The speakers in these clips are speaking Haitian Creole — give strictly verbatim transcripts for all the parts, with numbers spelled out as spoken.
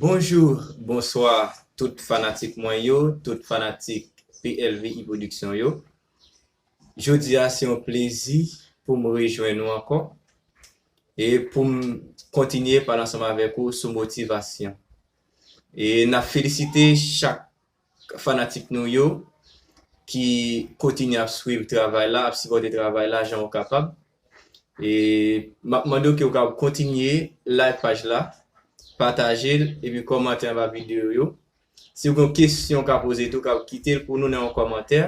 Bonjou, bonswa tout fanatik mwen yo, tout fanatik P L V I Production yo. Jodi a se yon plezi pou m rejwenn nou ankò e pou m kontinye pale ansanm avèk ou sou motivasyon. E n ap felisite chak fanatik nou yo ki kontinye ap swiv travay la, ap sipòte travay la jan yo kapab. E m ap mande w ke w ka kontinye like paj la, pataje l, epi kòmante anba videyo yo. Si w gen yon kesyon w ka poze tou, w ka kite l pou nou nan yon kòmantè.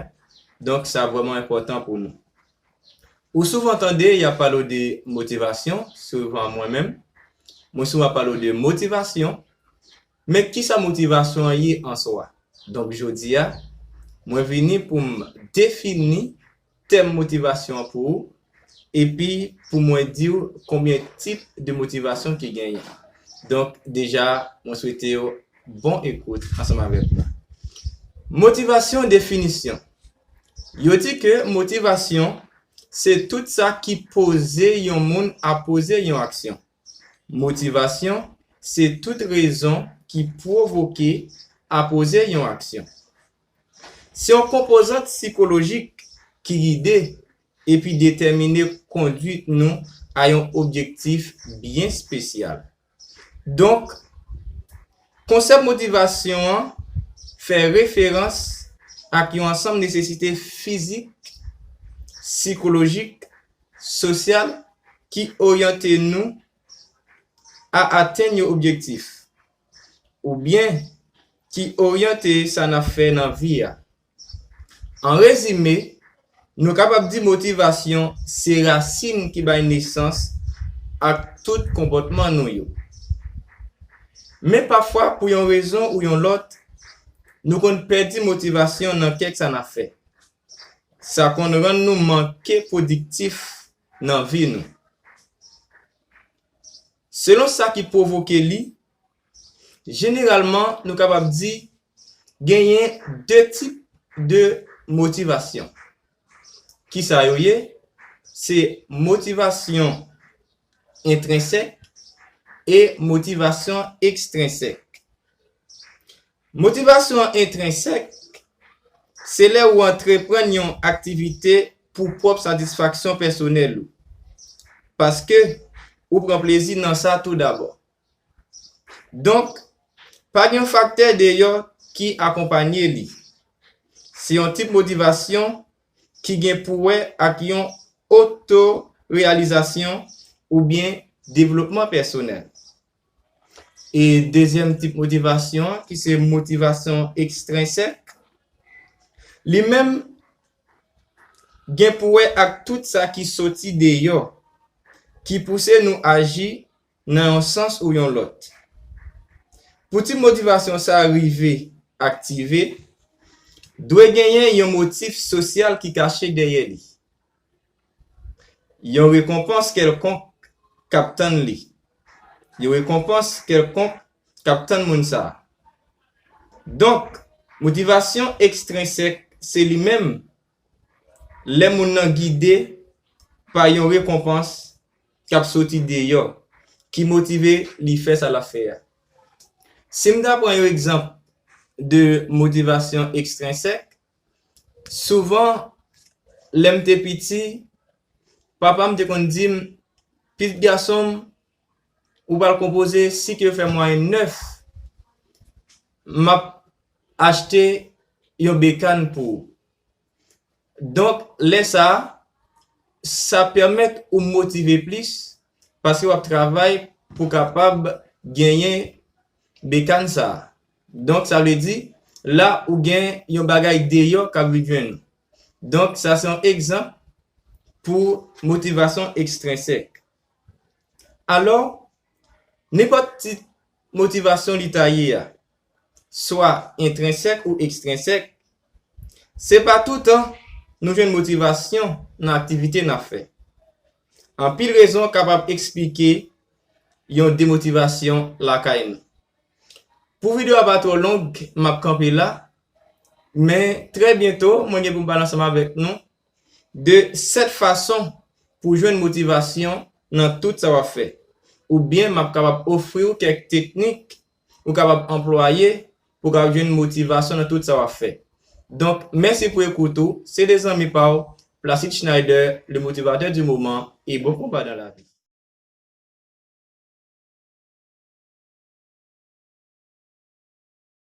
Donk, sa vrèman enpòtan pou nou. Ou souvan tande y ap pale w de motivasyon, souvan mwen menm, mwen souvan pale w de motivasyon. Men kisa motivasyon an ye an swa? Donk, jodi a, mwen vini pou m defini tèm motivasyon an pou ou, epi pou mwen di w konbyen tip de motivasyon ki genyen. Donk, deja, mwen swete w bon ekout ansanm avèk mwen. Motivasyon, definisyon. Yo di ke motivasyon, se tout sa ki poze yon moun a poze yon aksyon. Motivasyon, se tout rezon ki pwovoke a poze yon aksyon. Se yon konpozant sikolojik ki gide epi detèmine kondwit nou a yon objektif byen espesyal. Donk, konsèp motivasyon an fè referans ak yon ansanm nesesite fizik, sikolojik, sosyal ki oryante nou a atenn yon objektif, oubyen ki oryante sa n ap fè nan vi a. An rezime, nou kapab di motivasyon se rasin ki bay nesans ak tout konpòtman nou yo. Men pafwa, pou yon rezon ou yon lòt, nou konn pèdi motivasyon nan kèk sa n ap fè. Sa konn rann nou manke pwodiktif nan vi nou. Selon sa ki pwovoke li, jeneralman, nou kapab di genyen de tip de motivasyon. Kisa yo ye? Se motivasyon entrensèk e motivasyon ekstrensèk. Motivasyon entrensèk, se lè ou antreprann yon aktivite pou pwòp satisfaksyon pèsonèl ou. Paske ou pran plezi nan sa toudabò. Donk, pa gen yon faktè deyò ki akonpanye li. Se yon tip motivasyon ki gen pou wè ak yon otoreyalizasyon oubyen devlopman pèsonèl. E dezyèm tip motivasyon an, ki se motivasyon ekstrensèk, li menm gen pou wè ak tout sa ki soti deyò, ki pouse nou aji nan yon sans ou yon lòt. Pou tip motivasyon sa a rive aktive, dwe genyen yon motif sosyal ki kache dèyè li. Yon rekonpans kèlkonk k ap tann li. Yon rekonpans kèlkonk k ap tann moun sa a. Donk, motivasyon ekstrensèk se li menm lè moun nan gide pa yon rekonpans k ap soti deyò, ki motive li fè sa l ap fè a. Si m ta pran yon egzanp de motivasyon ekstrensèk, souvan, lè m te piti, papa m te konn di m, "Pitit gason m, ou pral konpoze, si ke fè mwayen nèf, m ap achte yon bekàn pou ou." Donk, lè sa a, sa pèmèt ou motive plis, paske w ap travay pou kapab genyen bekàn sa a. Donk, sa vle di, la ou gen yon bagay deyò k ap vin jwenn ou. Donk, sa se yon egzanp pou motivasyon ekstrensèk. Alò, nenpòt tip motivasyon li ta ye a, swa entrensèk ou ekstrensèk, se pa toutan nou jwenn motivasyon nan aktivite n ap fè. Anpil rezon kapab eksplike yon demotivasyon lakay nou. Pou videyo a pa twò long, m ap kanpe la, men trè byento, mwen gen pou m pale ansanm avèk nou de sèt fason pou jwenn motivasyon nan tout sa w ap fè. Oubyen m ap kapab ofri w kèk teknik ou kapab anplwaye, pou w kapab jwenn motivasyon nan tout sa w ap fè. Donk, mèsi pou ekout ou. Se te zanmi pa w, Placide Schneider, le motivateur du moment, et bon combat dans la vie.